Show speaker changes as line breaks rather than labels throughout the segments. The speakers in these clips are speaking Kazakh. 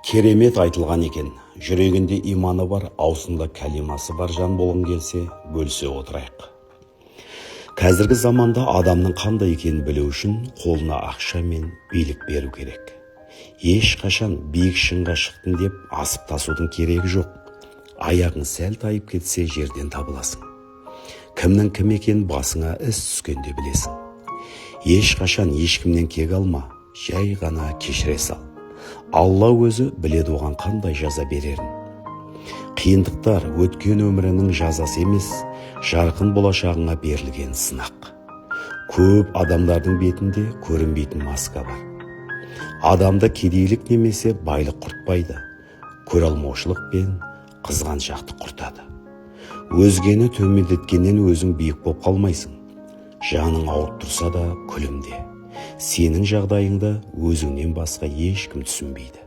Керемет айтылған екен. Жүрегінде иманы бар, аузында кәлимасы бар жан болғың келсе, бөлісе отырайық. Қазіргі заманда адамның қандай екенін білу үшін қолына ақша мен билік беру керек. Ешқашан биік шыңға шықтым деп асып тасудың керегі жоқ. Аяғың сәл тайып кетсе, жерден табыласың. Кімнің кім екенін басыңа іс түскенде білесің. Ешқашан ешкімнен кек алма, жай ғана кешіре сал. Алла өзі біледі оған қандай жаза берерін. Қиындықтар өткен өмірінің жазасы емес, жарқын болашағыңа берілген сынақ. Көп адамдардың бетінде көрінбейтін маска бар. Адамды кедейлік немесе байлық құртпайды, көре алмаушылық пен қызғаншақтық құртады. Өзгені төмендеткеннен өзің биік болып қалмайсың. Жаның ауырып тұрса да, күлімде. Сенің жағдайыңды өзіңнен басқа ешкім түсінбейді.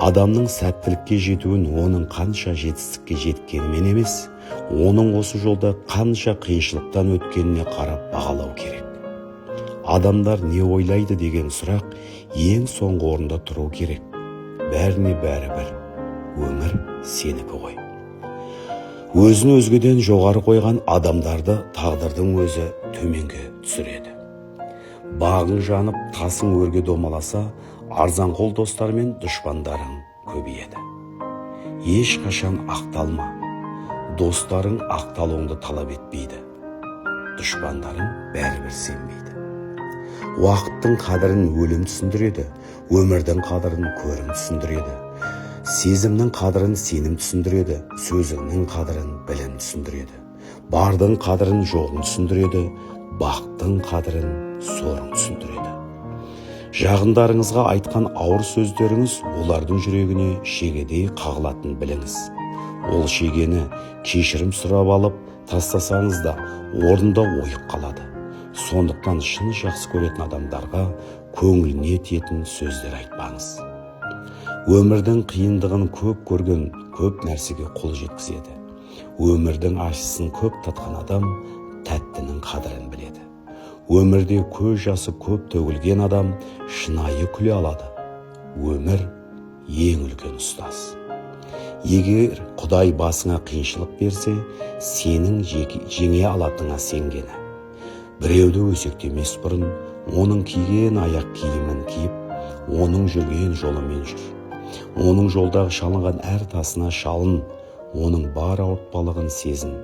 Адамның сәттілікке жетуін оның қанша жетістікке жеткенімен емес, оның осы жолда қанша қиыншылықтан өткеніне қарап бағалау керек. Адамдар не ойлайды деген сұрақ ең соңғы орында тұру керек. Бәріне бәрібір, өмір сенікі ғой. Өзін өзгеден жоғары қойған адамдарды тағдырдың өзі төменге түсіреді. Бағың жанып, тасың өрге домаласа, арзанқол достар мен дұшпандарың көбейеді. Ешқашан ақталма. Достарың ақталуыңды талап етпейді, дұшпандарың бәрібір сенбейді. Уақыттың қадірін өлім түсіндіреді, өмірдің қадірін көрім түсіндіреді, сезімнің қадірін сенім түсіндіреді, сөзіңнің қадірін білім түсіндіреді, бардың қадірін жоғың түсіндіреді, бақтың қадірін сорың түсіндіреді. Жақындарыңызға айтқан ауыр сөздеріңіз олардың жүрегіне шегедей қағылатынын біліңіз. Ол шегені кешірім сұрап алып тастасаңыз да, орнында ойық қалады. Сондықтан шын жақсы көретін адамдарға көңіліне тиетін сөздер айтпаңыз. Өмірдің қиындығын көп көрген көп нәрсеге қол жеткізеді. Өмірдің ащысын көп татқан адам тәттінің қадірін біледі. Өмірде көз жасы көп төгілген адам шынайы күле алады. Өмір – ең үлкен ұстаз. Егер Құдай басыңа қиыншылық берсе, сенің жеңе алатыныңа сенгені. Біреуді өсектемес бұрын оның киген аяқ киімін киіп, оның жүрген жолымен жүр. Оның жолдағы шалынған әр тасына шалын, оның бар ауыртпалығын сезін.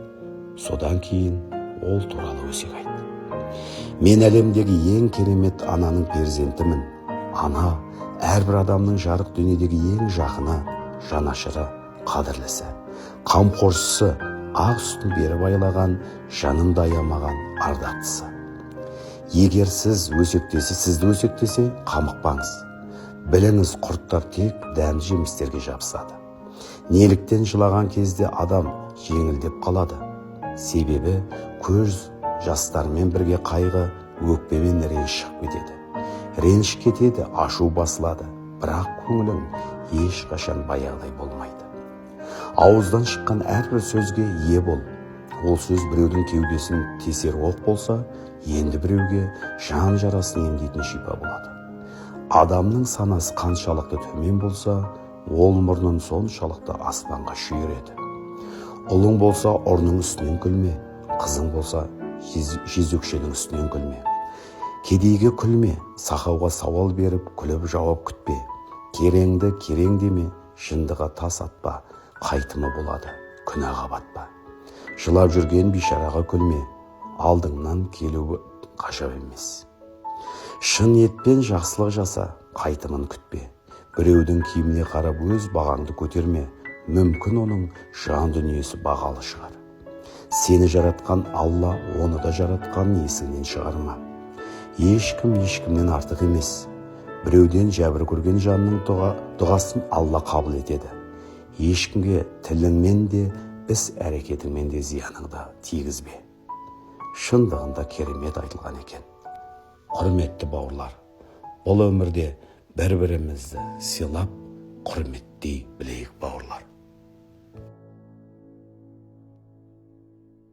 Содан кейін ол туралы өсек айт. Мен әлемдегі ең керемет ананың перзентімін. Ана – әрбір адамның жарық дүниедегі ең жақыны, жанашыры, қадірлісі, қамқоршысы, ақ сүтін беріп аялаған, жанын да аямаған ардақтысы. Егер сіз өсектесе, сізді өсектесе, қамықпаңыз. Біліңіз, құрттар тек дәмді жемістерге жабысады. Неліктен жылаған кезде адам жеңілдеп қалады? Себебі көз жастармен бірге қайғы, өкпе мен реніш шығып кетеді. Реніш кетеді, ашу басылады, бірақ көңілің ешқашан баяғыдай болмайды. Ауыздан шыққан әрбір сөзге ие бол. Ол сөз біреудің кеудесін тесер оқ болса, енді біреуге жан жарасын емдейтін шипа болады. Адамның санасы қаншалықты төмен болса, ол мұрнын соншалықты аспанға шүйіреді. Ұлың болса, ұрының үстінен күлме, қызың болса, жезөкшенің үстінен күлме. Кедейге күлме, сақауға сауал беріп, күліп жауап күтпе. Кереңді керең деме, жындыға тас атпа, қайтымы болады, күнәға батпа. Жылап жүрген бейшараға күлме, алдыңнан келуі ғажап емес. Шын ниетпен жақсылық жаса, қайтымын күтпе. Біреудің киіміне қарап өз бағаңды көтерме, мүмкін, оның жан дүниесі бағалы шығар. Сені жаратқан Алла оны да жаратқан, есіңнен шығарма. Ешкім ешкімнен артық емес. Біреуден жәбір көрген жанның дұғасын Алла қабыл етеді. Ешкімге тіліңмен де, іс әрекетіңмен де зияныңды тигізбе. Шындығында керемет айтылған екен. Құрметті бауырлар, бұл өмірде бір бірімізді сыйлап, құрметтей білейік, бауырлар.